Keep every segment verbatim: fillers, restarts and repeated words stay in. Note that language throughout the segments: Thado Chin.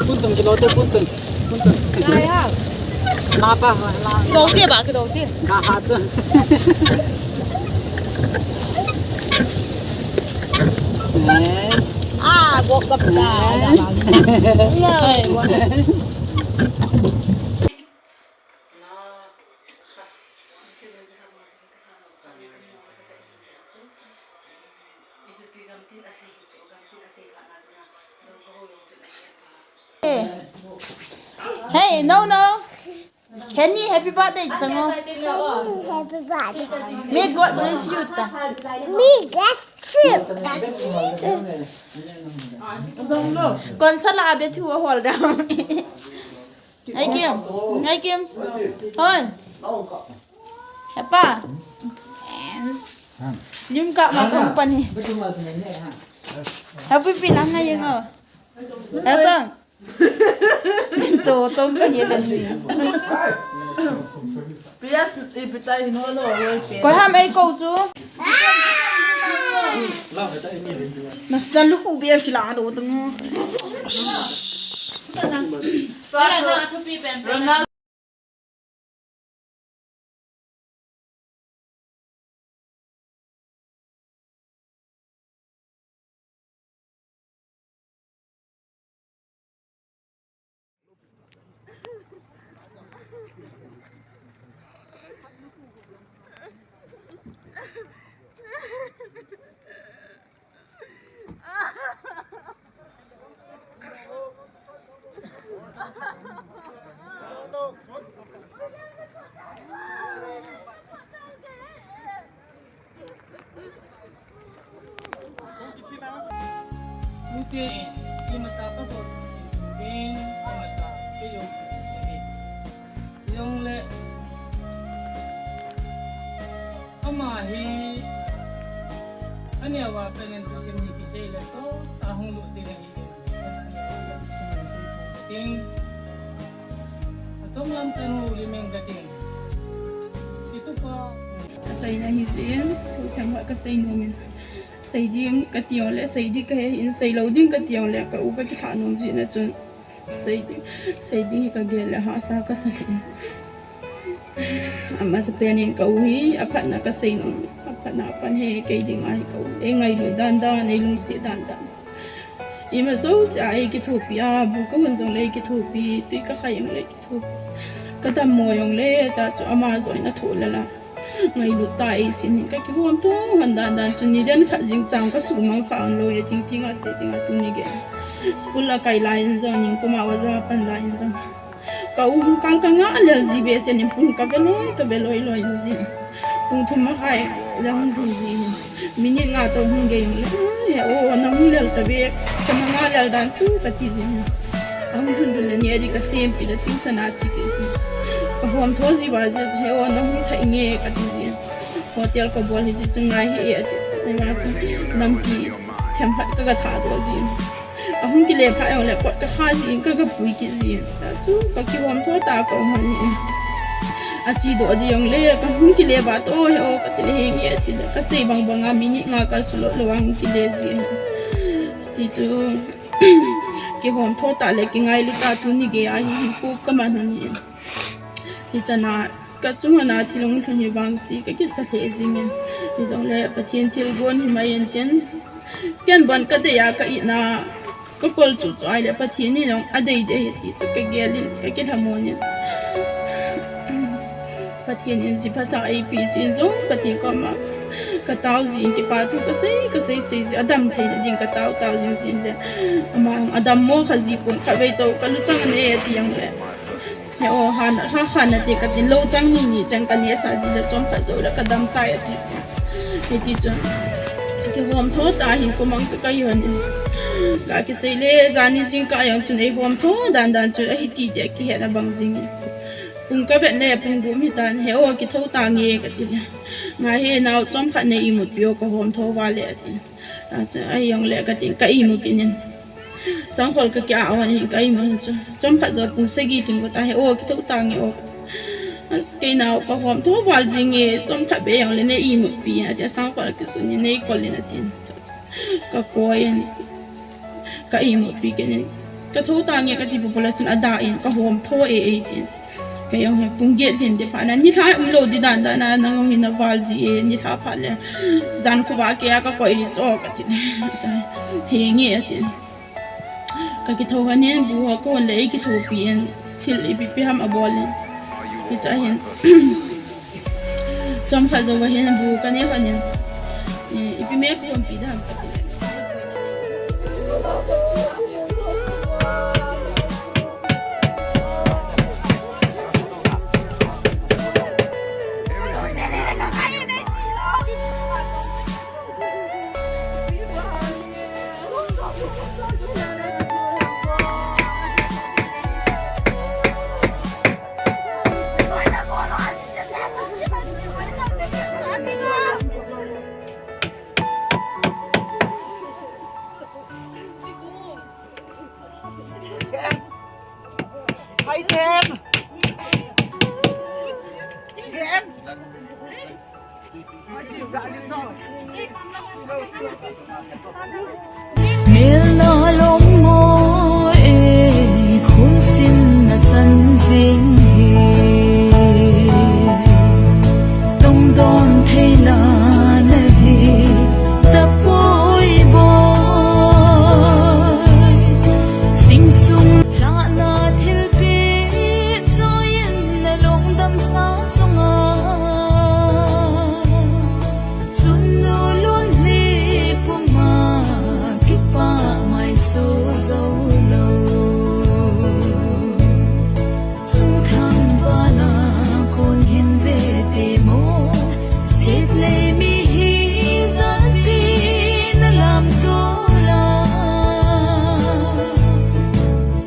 Puntun, kilote, puntun. Puntun. Napa, na. Kilote ba, kilote. Kaha chu. Yes. Ah, go ka pula. Yes. Yes. Hey, no, no. Kenny, happy birthday, tango. Happy birthday. May God bless you, ta. Me bless you. That's it. Konsala abe thu a hol down. Ai Kim, ai Kim. Hoi. Hepa. Yes. Lim ka ma ka pani. Happy pi lang na yeng o. Atang. Cho chong ka ye la ni. Pias ipitai hino lo, hoi pe. Koi ham ei ko chu. Nasta lu khu bia kila do tung. Ronaldo. Ute, i mata pa ko ding, i mata ke yo. Yong le, ama hi, ani awa ka nen tu sim ni kisei le to, ta hung lu te le hi. Ting, atom lam tanu limeng ka ting. Itu pa. Achaina hi jin, tu thang wa ka sei nom in. Sei ding ka ti jong le, sei ding ka he in, sei lo ding ka ti jong le, ka u ka kilha nom jin a chun. Sei ding, sei ding hi ka gel le hahsa ka sa le. Amasapen in ka u hi, aphatna ka sei nom, aphatna apan he kei ding ahi ka u. Ei ngailut dan dan, ei lungset dan dan. Ima jouse a ei kithopi a, bu ka hun jong le ei kithopi, tui ka khai jong le ei kithopi. Ka dammo jong le, ta chu ama joh in athoh lel a. Ngailut tah a ei sin hin ka kihom thou hon dan dan chu ni den khat jing chang ka sumang kha ang lou e, thing thing a sei ding a tuni gei. School a kai lai in jong ning kuma oja pan lai in jong. Ka u hung kal ka ngah lel ji behseh in pung ka ve loi, ka ve loi loi ji. Pung thum makhai le hung lhun ji. Minute nga toh hung gei le. He o, na hung lel ta ve. Ka na ngah lel dan chu ka ti ji. Nahung lhun lhun le ni adi kasem pi le tuition a che kit jin. Kahom tho ji uva jeh a chu he o nahung thei nge kati jin. Hotel kabol hi ji chu ngai hih e ati. Ahivang chu nampi themkhat kaga thah doh jin. Ahung kile phat jongle kot kakha jin kaga pui kit jin. Chu kakihom tho tah a kaum lhon in. Ache doh di jongle kahung kile vat o he o kati le he nge ati le kasei bang bang a minute nga kal sulot lou a hung kile jin. Ti chu kihom tho tah le kingailu tah tuni gei a hi hinkho kaman lhon in. Hichan a kachung lhon a thil hung lhun hi vangse kakisa lheh jing in. Hijongle Pathen thilgon hi mai in tin. Ken bon kadei a ka itna kakol chu chu ahile Pathen in jong adei dei ahi ti chu kagel in kakilhamon in. Pathen in ji phatah eipeh jin jong Pathen koma katao jin kipa thu kasei kasei sei jin adam theina ding katao tao jing jin le. Ama jong adam mo kha ji pon khatvei tou kaluchang anei ati jongle. He o, han, ha, han ati katin lou chang ni ni chang kanehsah ji le chomkhat jou le kadam tai ati. Hiti chun kihom tho tah a hinkho mang chu kahi lhon in. Kakisei le jani jingkah jong chun eihom tho dan dan chu ahi ti dia kihet abang jing in. Pung kavet le pung gup hitan he o kithou tange kati le. Ngai he nao chomkhat nei imut pi o kahom tho uva le ati. Achu, ahi jongle katin ka imut kit in. Sangkhol kaki a on in ka imut chu. Chomkhat jou pung sagi lhing got a he o kithou tange o. As kei nao kahom tho val jinge chomkhat beh jongle nei imut pi in ati sangkhol akisun in neikol in atin. Kakoi in ka imut pi kit in. Kathou tange kati popo le chun ada in kahom tho e e tin. Kei jong he pung get lhin ti phat na nilhah umlou di dan dan a nang jong hi naval ji e nilhah phat le. Jan khovah kei a kakoi di chu kati. He nge ati. Kakithou lhon in bu ho kahon le eikithopi in thil ipi pi ham abol in. Hicha hin. Chomkhat jou a hin bu kaneh lhon in. Ipi me kahonpi di ham kati le. Hai them. Them. Melna lom mo e, khun sin na chan jing hi. Tong don thei la na hi, tapoi boi. Sing sung la na thil pi, choi in na lungdam sa chunga. Chun nu lun li puma kipa mai su zo lo. Chung thang vala kon hin ve te mo. Sit lei mi hi zan pi na lam to la.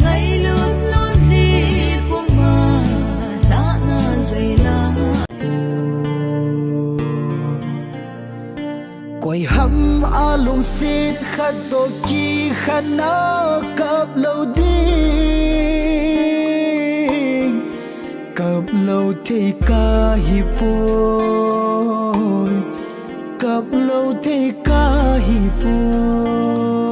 Ngailut lun li puma la na zai la. Koi ham a lungset khat toh kikhen a kap lou ding, kap lou thei kahi poi, kap lou thei kahi poi.